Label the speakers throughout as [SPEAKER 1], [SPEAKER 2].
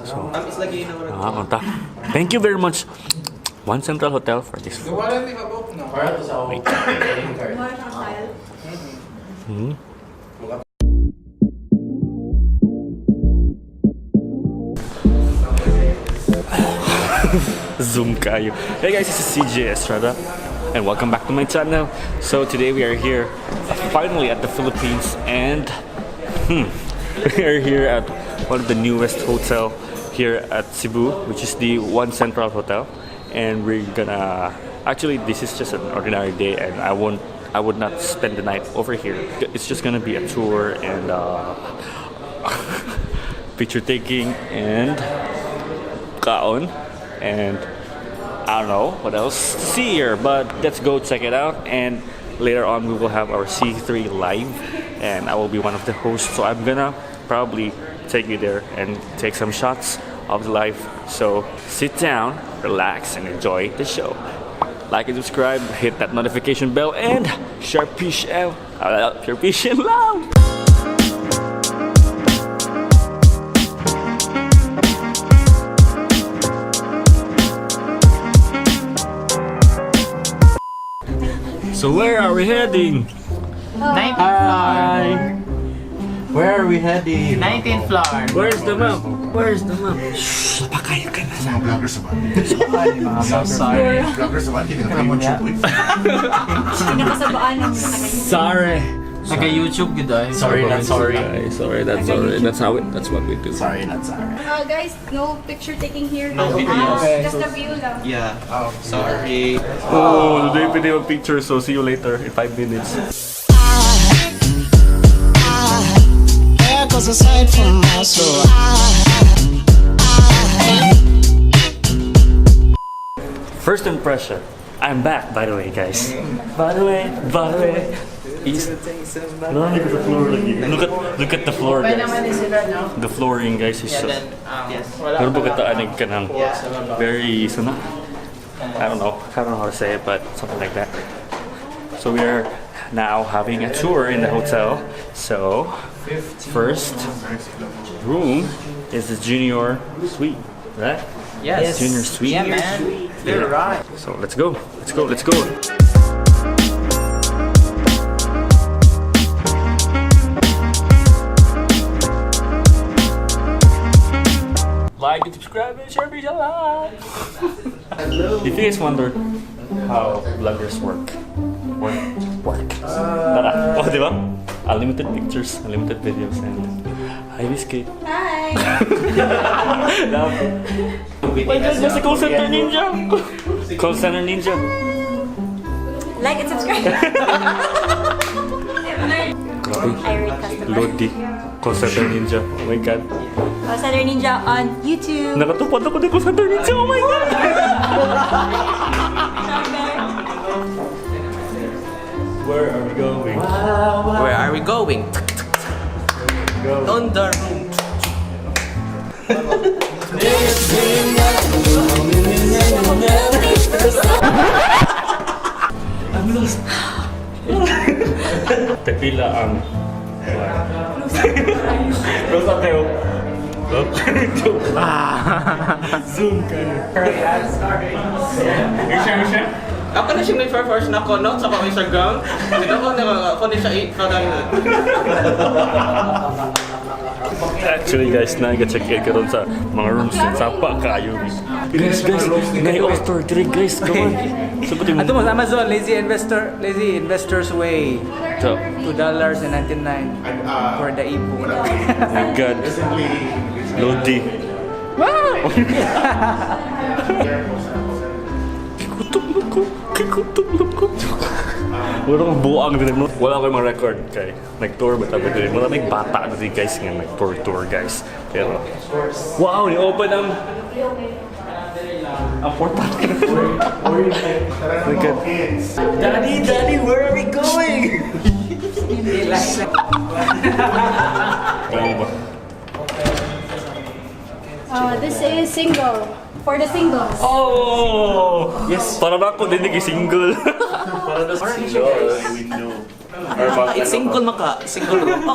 [SPEAKER 1] So,
[SPEAKER 2] Tamis lagi na wala.
[SPEAKER 1] konta. Thank you very much, One Central Hotel, for this food.
[SPEAKER 3] Wala ni kabok, no?
[SPEAKER 4] Para to sa
[SPEAKER 1] Wait.
[SPEAKER 4] playing card.
[SPEAKER 5] More siyang style.
[SPEAKER 1] Zoom kayo. Hey guys, this is CJ Estrada and welcome back to my channel. So today we are here finally at the Philippines and we are here at one of the newest hotel here at Cebu, which is the One Central Hotel. And we're gonna actually, this is just an ordinary day and I would not spend the night over here. It's just gonna be a tour and picture taking and kaon and I don't know what else to see here, but let's go check it out. And later on, we will have our C3 live, and I will be one of the hosts. So I'm gonna probably take you there and take some shots of the live. So sit down, relax, and enjoy the show. Like and subscribe, hit that notification bell, and share peace and share peace and love. So where are we heading?
[SPEAKER 6] 19th
[SPEAKER 1] Hi.
[SPEAKER 4] Where are we heading?
[SPEAKER 6] 19th floor.
[SPEAKER 1] Where's the map? Where's the map? Shh, pakayo ka na.
[SPEAKER 3] Mga vloggers sa bandi.
[SPEAKER 6] So sorry.
[SPEAKER 3] Vloggers sa bandi, pinaka mo YouTube.
[SPEAKER 5] Pinakasabaan ng
[SPEAKER 1] Sorry.
[SPEAKER 6] Naka-YouTube gud ay.
[SPEAKER 4] Sorry, not sorry.
[SPEAKER 1] Sorry, that's sorry. That's how it, that's what we do.
[SPEAKER 4] Sorry, not sorry.
[SPEAKER 5] Guys, no picture taking here.
[SPEAKER 2] No videos.
[SPEAKER 5] Just the view lang.
[SPEAKER 2] Yeah. Sorry.
[SPEAKER 1] Oh, today pwede mag picture, so see you later in 5 minutes.
[SPEAKER 7] There goes aside from my soul.
[SPEAKER 1] First impression. I'm back, by the way, guys. By the way, by the way. East. No, look at the floor. Look at the floor,
[SPEAKER 6] Okay naman
[SPEAKER 1] guys.
[SPEAKER 6] ni sila, no?
[SPEAKER 1] The flooring, guys, is
[SPEAKER 6] Yeah,
[SPEAKER 1] so.
[SPEAKER 6] then, wala
[SPEAKER 1] Pero
[SPEAKER 6] pa
[SPEAKER 1] pagkataanig ka ng
[SPEAKER 6] Yeah, sa baba.
[SPEAKER 1] very, sana. I don't know. I don't know how to say it, but something like that. So we are now having a tour in the hotel. So first room is the junior suite, right?
[SPEAKER 6] Yes.
[SPEAKER 1] Junior suite.
[SPEAKER 6] Yeah, man. You're right.
[SPEAKER 1] So let's go. Let's go. Let's go. Like and subscribe and share me a lot. If you guys wonder how vloggers work, work, work. Tara. Oh, di ba? Unlimited pictures, unlimited videos, and hi, Biscuit.
[SPEAKER 5] Hi!
[SPEAKER 1] Love. Oh my God, nasa call center ninja. Call center ninja.
[SPEAKER 5] Like and subscribe!
[SPEAKER 1] Grabe.
[SPEAKER 5] Irate customer.
[SPEAKER 1] Lodi. Call center ninja. Oh my God.
[SPEAKER 5] Call Center Ninja on YouTube.
[SPEAKER 1] Nakatupad ako ng call center ninja. Oh my God. Where are we going?
[SPEAKER 2] Where are we going?
[SPEAKER 1] Go.
[SPEAKER 2] On the room.
[SPEAKER 1] I'm lost. Tepila ang... Close up kayo. Joke. Zoom kayo.
[SPEAKER 2] Ako na siya may first na ko, no? Sa akong Instagram. Sino ko na ako ni siya i-follow.
[SPEAKER 1] Actually guys, nag-check in karon sa mga rooms sa sapa kayo. Guys, guys, nai-offer diri guys. Come on. So, pati mo.
[SPEAKER 6] Ato mo sa Amazon, Lazy Investor, Lazy Investor's Way.
[SPEAKER 1] So,
[SPEAKER 6] $2.99 for the ebook.
[SPEAKER 1] oh my God. Lodi. Wow! Kikutom na ko. Kikutom na ko. Wala kang buang din. No? Wala akong mga record kay nag-tour ba tabi din. Maraming bata na din guys nga nag-tour-tour guys. Pero wow, ni-open ang portal. Look at Daddy, Daddy, where are we going? Kaya ba?
[SPEAKER 5] This is single. For the singles.
[SPEAKER 1] Oh! Yes. Para na ako din naging single. Para na single.
[SPEAKER 2] It's single maka. Single room.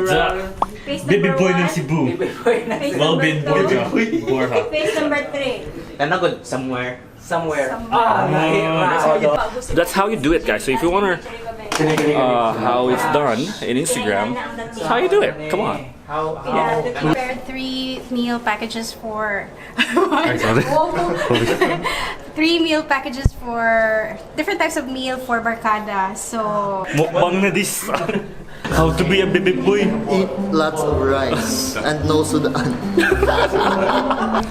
[SPEAKER 1] Jack.
[SPEAKER 8] Face
[SPEAKER 1] Baby
[SPEAKER 8] number
[SPEAKER 1] boy ng
[SPEAKER 8] 1.
[SPEAKER 1] Cebu.
[SPEAKER 6] Baby boy na
[SPEAKER 8] Face
[SPEAKER 1] Welvin
[SPEAKER 8] number 2.
[SPEAKER 1] Borja. Borja.
[SPEAKER 8] Face number 3.
[SPEAKER 2] Kanagod somewhere.
[SPEAKER 6] Somewhere. Ah,
[SPEAKER 1] Oh, that's how you do it, guys. So if you wanna how it's done in Instagram, that's how you do it. Come on.
[SPEAKER 6] How
[SPEAKER 5] Prepared three meal packages for
[SPEAKER 1] sorry.
[SPEAKER 5] three meal packages for different types of meal for barkada. So
[SPEAKER 1] Mukbang na this. How to be a baby boy.
[SPEAKER 9] Eat lots of rice and no sudan.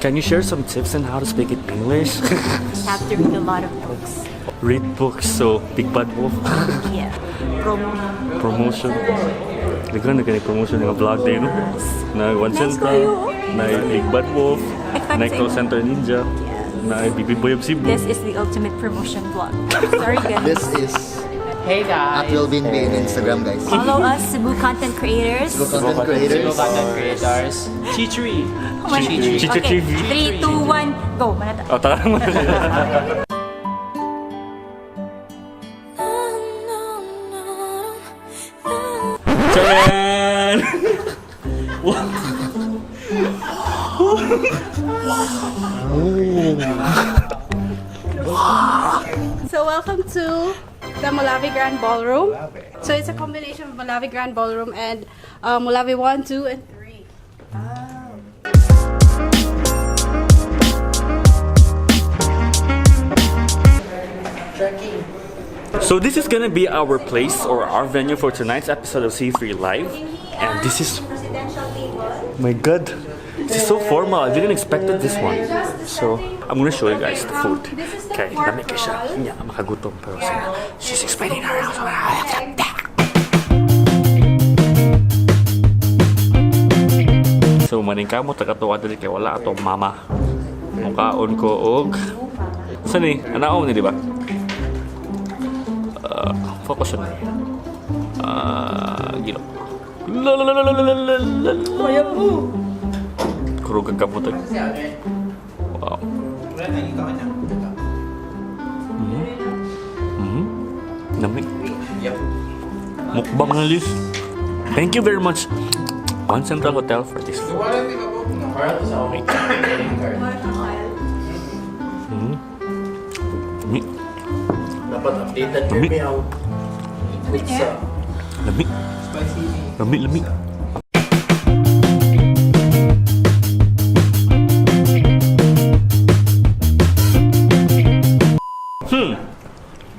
[SPEAKER 1] Can you share some tips on how to speak in English?
[SPEAKER 8] You have to read a lot of books.
[SPEAKER 1] Read books, so Big Bad Wolf.
[SPEAKER 8] Yeah. Promo.
[SPEAKER 1] Promotion. Nagkaroon na kaya promotion ng vlog din. Na One
[SPEAKER 8] Nice
[SPEAKER 1] Central,
[SPEAKER 8] kayo.
[SPEAKER 1] Na Big Bad Wolf, na
[SPEAKER 8] Effective.
[SPEAKER 1] Call Center Ninja, na Baby Boy of Cebu.
[SPEAKER 8] This is the ultimate promotion vlog. Sorry, guys.
[SPEAKER 9] This is
[SPEAKER 6] Hey guys.
[SPEAKER 9] at Wilvin B in Instagram, guys.
[SPEAKER 8] Follow us, Cebu content creators.
[SPEAKER 9] Cebu content creators.
[SPEAKER 4] Cebu content creators.
[SPEAKER 6] Chichiri.
[SPEAKER 1] Chichi
[SPEAKER 8] Okay,
[SPEAKER 1] TV.
[SPEAKER 8] 3, 2, 1, go. Manata.
[SPEAKER 1] Oh, tara mo. Charan!
[SPEAKER 5] So welcome to the Molave Grand Ballroom. So it's a combination of Molave Grand Ballroom and Molave 1, 2, and 3.
[SPEAKER 1] So this is gonna be our place or our venue for tonight's episode of C3 Live. And this is
[SPEAKER 8] Presidential table.
[SPEAKER 1] my God, this is so formal. I didn't expect it this one. So I'm gonna show you guys the food. Okay, dami kay siya. Hindi makagutom pero sige. She's explaining her house. So maningkamot taga tuwa diri kay wala atong mama. Mukaon ko og Saan ni? Anaon ni di ba? Focus na. Ah, gilo. La la la la la la la la.
[SPEAKER 6] Kaya mo.
[SPEAKER 1] Kurugag ka po. Wow. Lamig.
[SPEAKER 2] Yep.
[SPEAKER 1] Mukbang na list. Thank you very much, One Central Hotel, for this food. Lami.
[SPEAKER 4] Dapat updated
[SPEAKER 1] Lami.
[SPEAKER 4] kami ang pizza.
[SPEAKER 1] Lami. Lami, lami.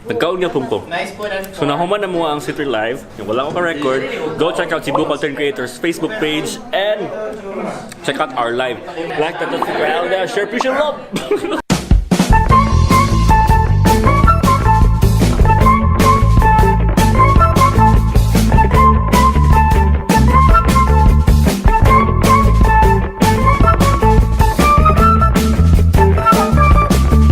[SPEAKER 1] Nagkaon nga pong ko.
[SPEAKER 2] Nice po and
[SPEAKER 1] So nahuman na mo ang City Live. Yung wala ko ka-record, go check out Cebu Content Creators Facebook page and check out our live. Like, that, subscribe, share, appreciate, love!